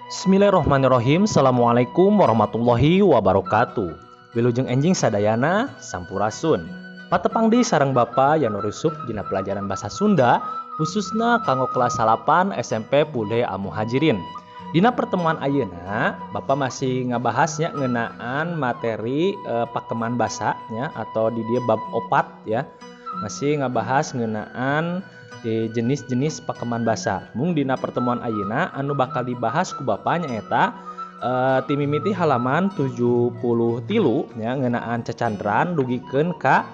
Bismillahirrahmanirrahim. Assalamualaikum warahmatullahi wabarakatuh. Wilujeng enjing sadayana, sampurasun. Patepang deui sareng Bapa Yanur Yusuf dina pelajaran bahasa Sunda, khususna kanggo kelas 8 SMP Pule Al Muhajirin. Dina pertemuan ayeuna Bapak masih ngabahasnya ngeunaan materi pakeman basa nya, atau di dieu bab 4 ya. Masih ngabahas ngeunaan di jenis-jenis pakeman basa. Mung dina pertemuan ayeuna anu bakal dibahas ku Bapa nyaeta timimiti halaman 73 nya, ngeunaan cacandran dugikeun ka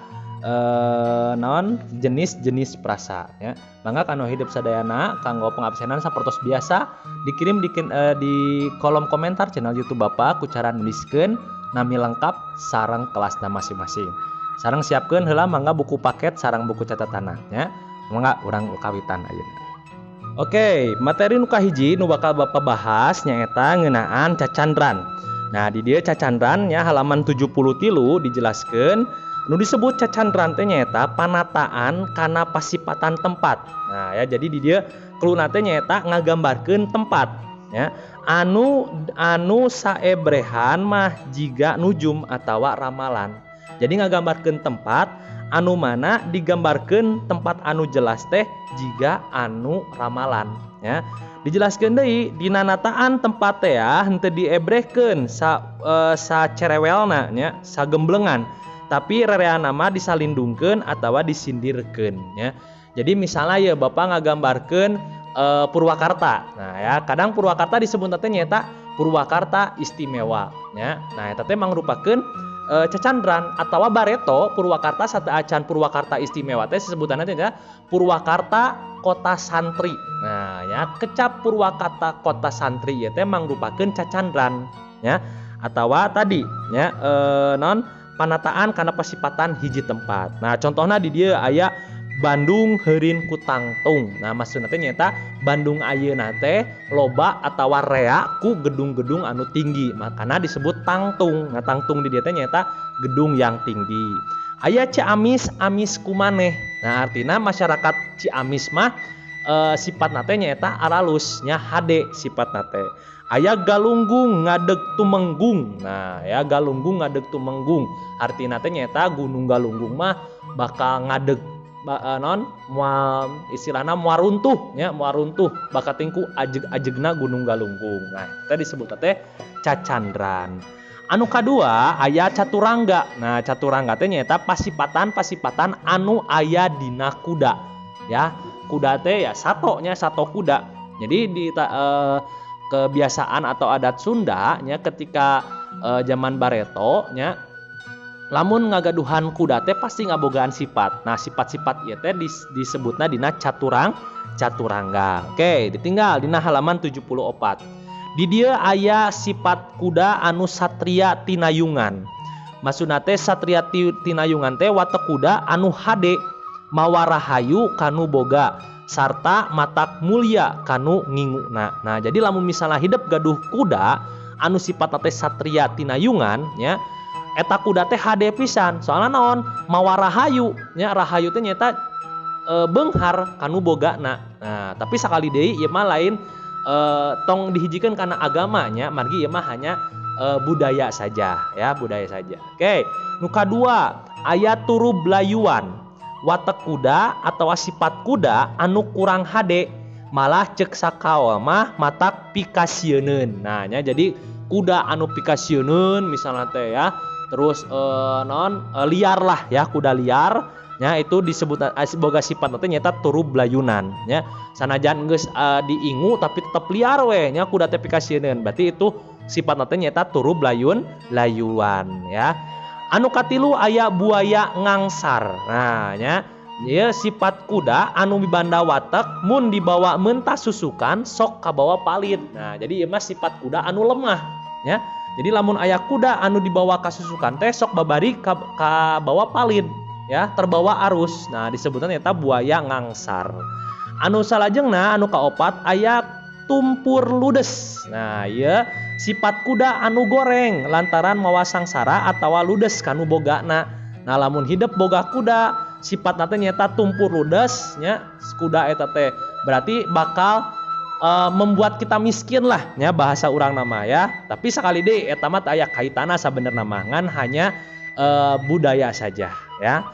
naon jenis-jenis prasa ya. Mangga kanu hidup sadayana kanggo pengabsenan sapertos biasa dikirim di kolom komentar channel YouTube Bapak ku cara nuliskeun nami lengkap sareng kelasna masing-masing. Sareng siapkeun heula mangga buku paket sareng buku catatanna nya. Mangga urang kawitan ayeuna. Oke, materi nu kahiji nu bakal Bapak bahas nyaeta ngeunaan cacandran. Nah, di dieu cacandran nya halaman 73 dijelaskeun nu disebut cacandran teh nyaeta panataan kana pasipatan tempat. Nah, ya jadi di dieu keluna teh nyaeta ngagambarkeun tempat ya. Anu anu saebrehan mah jiga nujum atawa ramalan. Jadi ngagambarkeun tempat anu mana digambarkeun tempat anu jelas teh jiga anu ramalan ya. Dijelaskeun deui dina nataan tempat teh ya henteu diebrehkeun sacerewelna nya, sagemblengan, tapi rereana mah disalindungkeun atawa disindirkeun ya. Jadi misalnya ya Bapak ngagambarkeun Purwakarta. Nah ya, kadang Purwakarta disebut teh nyaeta Purwakarta istimewa ya. Nah eta teh mangrupakeun cacandran atawa bareto Purwakarta sateuacan Purwakarta istimewa teh sebutanna teh Purwakarta Kota Santri. Nah ya, kecap Purwakarta Kota Santri ieu teh mangrupakeun cacandran ya, atawa tadi ya non panataan kana pasipatan hiji tempat. Nah contohna di dieu aya Bandung heurin ku tangtung. Nah maksudna teh nyaeta Bandung ayeuna teh loba atawa rea ku gedung-gedung anu tinggi, makana disebut tangtung. Nah tangtung di dieu teh nyaeta gedung yang tinggi. Aya Ciamis amis kumaneh. Nah artina masyarakat Ciamis mah sifatna teh nyaeta aralus nya, hade sifatna teh. Aya Galunggung ngadeg tumenggung. Nah ya, Galunggung ngadeg tumenggung artina teh nyaeta Gunung Galunggung mah bakal ngadeg non moal istilahna moal runtuh nya, moal runtuh bakal tingku ajeg-ajegna Gunung Galunggung. Nah teh disebut teh cacandran. Anu kadua aya caturangga. Nah caturangga teh nyaeta pasipatan-pasipatan anu aya dina kuda ya. Kuda teh ya sato nya, sato kuda. Jadi di kebiasaan atau adat Sunda nya ketika zaman bareto nya, lamun ngagaduhan kuda teh pasti ngabogaan sifat. Nah sifat-sifat ieu teh disebutna dina caturangga. Oke, ditinggal dina halaman 74. Di dieu aya sifat kuda anu satria tinayungan. Maksudna teh satria tinayungan teh watek kuda anu hade mawa rahayu kanu boga sarta matak mulia kanu nginguna. Nah jadi lamun misalnya hidup gaduh kuda anu sifatna teh satria tinayungan nya, eta kuda teh hade pisan soalna naon mawa rahayu nya, rahayu teh nyaeta beunghar kanu bogana. Nah tapi sakali deui ieu mah lain tong dihijikeun kana agama nya, margi ieu mah hanya budaya saja ya, budaya saja. Oke, nu kadua aya turub layuan. Watek kuda atau sifat kuda anu kurang hade malah cek sakaol mah matak pikasieuneun. Nah nya, jadi kuda anu pikasieuneun misalnya teh ya, terus liar lah ya, kuda liar nya itu disebut boga sifat teh nyaeta turub layunan nya. Sanajan geus diingu tapi tetep liar we nya kuda teh pikasieuneun, berarti itu sifat teh nyaeta turub layuan ya. Anu katilu aya buaya ngangsar. Nah nya, ieu sifat kuda anu mibanda watek mun dibawa mentah susukan sok kabawa palid. Nah jadi ieu mah sifat kuda anu lemah ya. Jadi lamun aya kuda anu dibawa ka susukan teh sok babari kabawa palid ya, terbawa arus. Nah disebutna eta buaya ngangsar. Anu salajengna anu kaopat aya tumpur ludes. Nah ieu sifat kuda anu goreng lantaran mawa sangsara atawa ludes kanu bogana. Nah lamun hidup boga kuda sifatna teh nyaeta tumpur ludes nya, kuda eta teh berarti bakal membuat kita miskin lah nya bahasa urang nama ya. Tapi sakali deui eta mah teu aya kaitana sabenerna mah, ngan hanya budaya saja ya.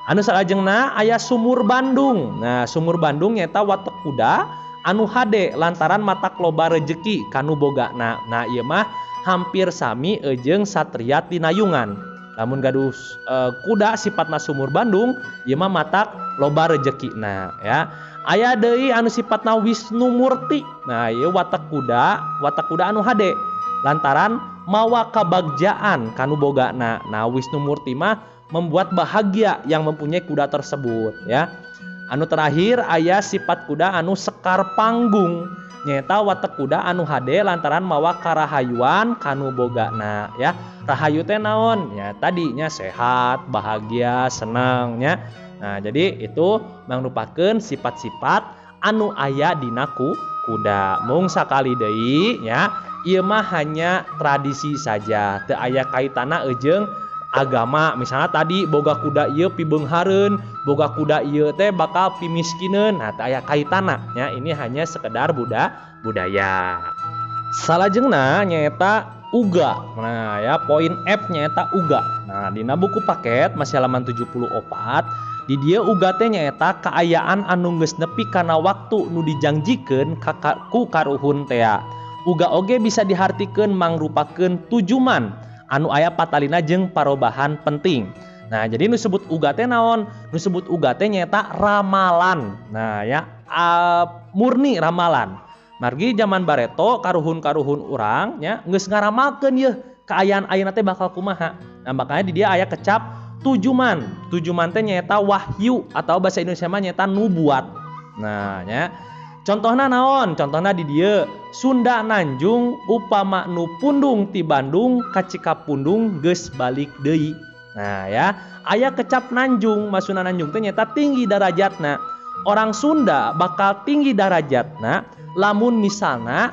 Anu salajengna aya sumur Bandung. Nah, sumur Bandung nyaeta watek kuda anu hade lantaran matak loba rejeki kanu bogana. Nah, ieu mah hampir sami jeung Satria Tinayungan. Lamun gaduh kuda sifatna sumur Bandung, ieu mah matak loba rejekina ya. Aya deui anu sifatna Wisnu Murti. Nah, ieu watak kuda anu hade lantaran mawa kabagjaan kanu bogana. Nah, Wisnu Murti mah membuat bahagia yang mempunyai kuda tersebut ya. Anu terakhir aya sifat kuda anu Sekar Panggung, nyaeta watek kuda anu hade lantaran mawa karahayuan kanu bogana ya. Rahayu teh naon? Ya tadinya sehat, bahagia, senang nya. Nah, jadi itu mangrupakeun sifat-sifat anu aya dina kuda. Mung sakali deui nya, ieu mah hanya tradisi saja, teu aya kaitana jeung agama. Misalnya tadi boga kuda ieu pibeunghareun, boga kuda ieu teh bakal pimiskineun. Nah, teu aya kaitana nya, ini hanya sekedar budaya. Salajengna nyaeta uga. Nah, ya poin F nyaeta uga. Nah, dina buku paket masih halaman 74, di dieu uga teh nyaeta kaayaan anu geus nepi kana waktu nu dijangjikeun ku karuhun tea. Uga oge bisa dihartikeun mangrupakeun tujuman anu aya patalina jeung parobahan penting. Nah, jadi nu sebut uga teh naon? Nu sebut uga teh nyaeta ramalan. Nah, ya murni ramalan. Margi zaman bareto karuhun-karuhun urang nya geus ngaramalkeun yeuh kaayaan ayeuna teh bakal kumaha. Nah, makanya di dia aya kecap tujuman. Tujuman teh nyaeta wahyu atau bahasa Indonesia mah nyaeta nubuat. Nah, nya contohna naon? Contohna di dieu Sunda Nanjung upama nu pundung ti Bandung ka Cikapundung geus balik deui. Nah, ya, aya kecap Nanjung, maksudna Nanjung teh nyaeta tinggi darajatna. Orang Sunda bakal tinggi darajatna lamun misalna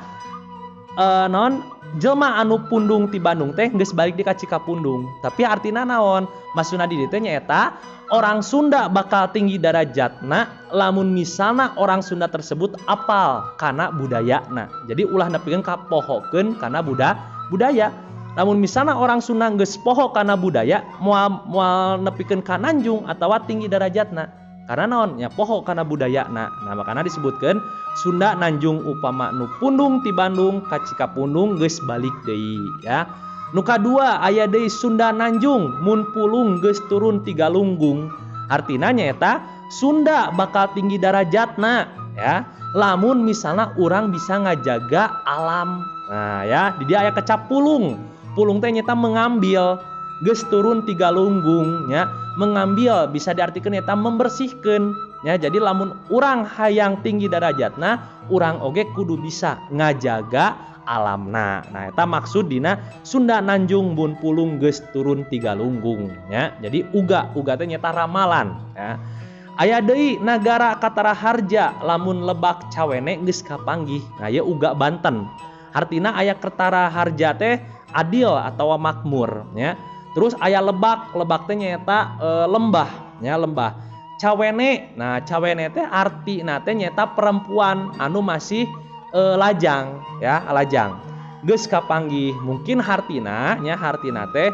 naon jelma anu pundung ti Bandung teh geus balik di ka Cikapundung. Tapi artina naon? Maksudna di dieu teh nyaeta orang Sunda bakal tinggi darajatna lamun misalna orang Sunda tersebut apal kana budayana. Jadi ulah nepikeun ka pohokeun kana budaya. Lamun misalna orang Sunda geus poho kana budaya, moal nepikeun ka nanjung atawa tinggi darajatna. Karena naon? Nya poho kana budayana. Nah, makana disebutkeun Sunda Nanjung upama nu pundung ti Bandung ka Cikapundung geus balik deui ya. Nu kadua aya deui Sunda Nanjung mun pulung geus turun ti galunggung. Artina nyaeta Sunda bakal tinggi darajatna ya lamun misalna urang bisa ngajaga alam. Nah, ya di dia aya kecap pulung. Pulung teh nyaeta mengambil, geus turun ti galunggung nya. Mengambil bisa diartikan nyaeta membersihkeun ya. Jadi lamun urang hayang tinggi darajatna, urang oge kudu bisa ngajaga alamna. Nah, eta maksud dina Sunda Nanjung mun pulung geus turun ti galunggung nya. Jadi uga teh nyaeta ramalan ya. Aya deui nagara Kataraharja lamun lebak cawene geus kapanggih. Nah, ieu uga Banten. Hartina aya Kertaraharja teh adil atawa makmur nya. Terus aya lebak, lebak teh nyaeta lembah nya, lembah. Cawene, nah cawene teh artina teh nyaeta perempuan anu masih lajang ya, lajang. Geus kapanggih, mungkin hartina nya, hartina teh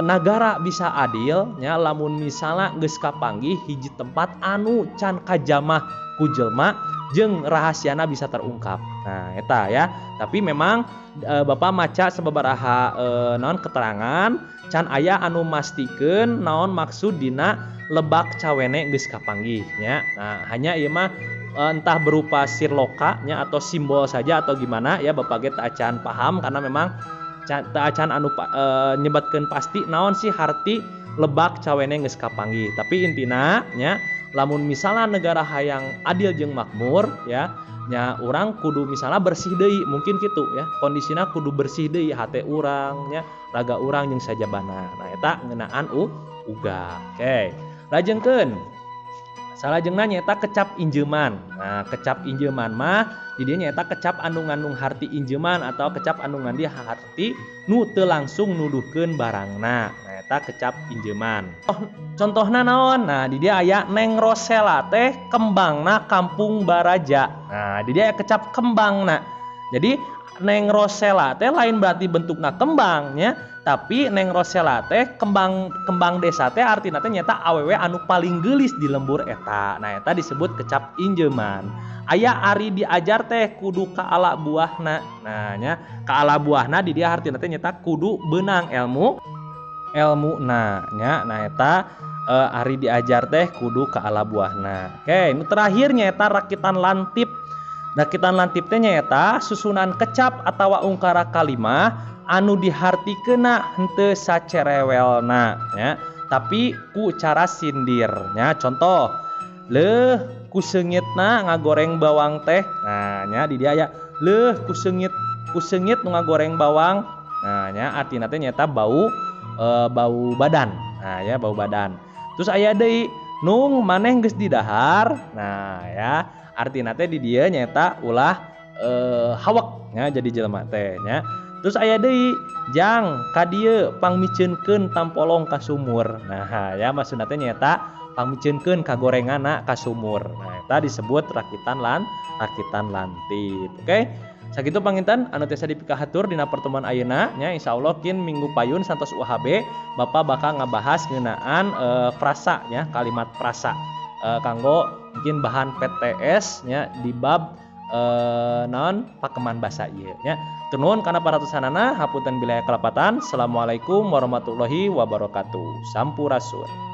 nagara bisa adil nya lamun misalna geus kapanggih hiji tempat anu can kajamah ku jelma jeung rahasiana bisa terungkap. Nah, eta ya. Tapi memang Bapak maca sababaraha naon keterangan can aya anu mastikeun naon maksud dina lebak cawene geus kapanggih nya. Nah, hanya ieu mah entah berupa sirloka nya atau simbol saja atau gimana ya, Bapak ge teu acan paham karena memang teu acan anu nyebatkeun pasti naon sih harti lebak cawene geus kapanggih. Tapi intina nya lamun misalnya negara hayang adil jeung makmur ya nya urang kudu misalnya bersih deui, mungkin gitu ya kondisina kudu bersih deui hate urang nya, raga urang jeung sajabana. Nah, eta ngeunaan uga. Oke, lajengkeun salajengna nyaeta kecap injeuman. Nah, kecap injeuman mah di Di dieu nyaeta kecap anu ngandung harti injeman atau kecap anu ngandung harti nu teu langsung nuduhkeun barangna. Nah, eta kecap injeman. Oh, contohna naon? Nah, di dieu aya Neng Rosela teh kembangna Kampung Baraja. Nah, di dieu aya kecap kembangna. Jadi Neng Rosela teh lain berarti bentukna kembangnya, tapi Neng Rosela teh kembang kembang desa teh artina teh nyata awewe anu paling geulis di lembur eta. Nah, eta disebut kecap injeman. Aya ari diajar teh kudu kaala buahna. Nah, nya kaala buahna di dia artina teh nyata kudu beunang ilmu ilmuna nya. Nah, eta ari diajar teh kudu kaala buahna. Oke, nu terakhir nyaeta rakitan lantip. Rakitan lantip teh nyaeta susunan kecap atawa ungkara kalimah anu dihartikeunna henteu sacerewelna nya, tapi ku cara sindir nya. Contoh, leuh ku seungitna ngagoreng bawang teh. Nah, nya di dieu aya leuh ku seungit nu ngagoreng bawang. Nah, nya artina teh nyaeta bau bau badan. Nah, ya bau badan. Terus aya deui nung maneh geus didahar. Nah, ya artina teh di dieu nyaeta ulah hawek nya jadi jelema teh nya. Terus aya deui jang ka dieu pangmiceunkeun tampolong ka sumur. Nah, ya maksudna teh nyaeta pangmiceunkeun kagorenganna ka sumur. Nah, eta disebut rakitan lantip. Oke. Sakitu panginten anu tiasa dipikahatur dina pertemuan ayeuna nya. Insyaallah kin minggu payun santos UHB Bapak bakal ngabahas ngeunaan frasa nya, kalimat frasa kanggo mungkin bahan PTS nya di bab naon pakeman basa ieu nya. Nuhun kana perhatosanana, hapunten bilih aya kalepatan. Assalamualaikum warahmatullahi wabarakatuh. Sampurasun.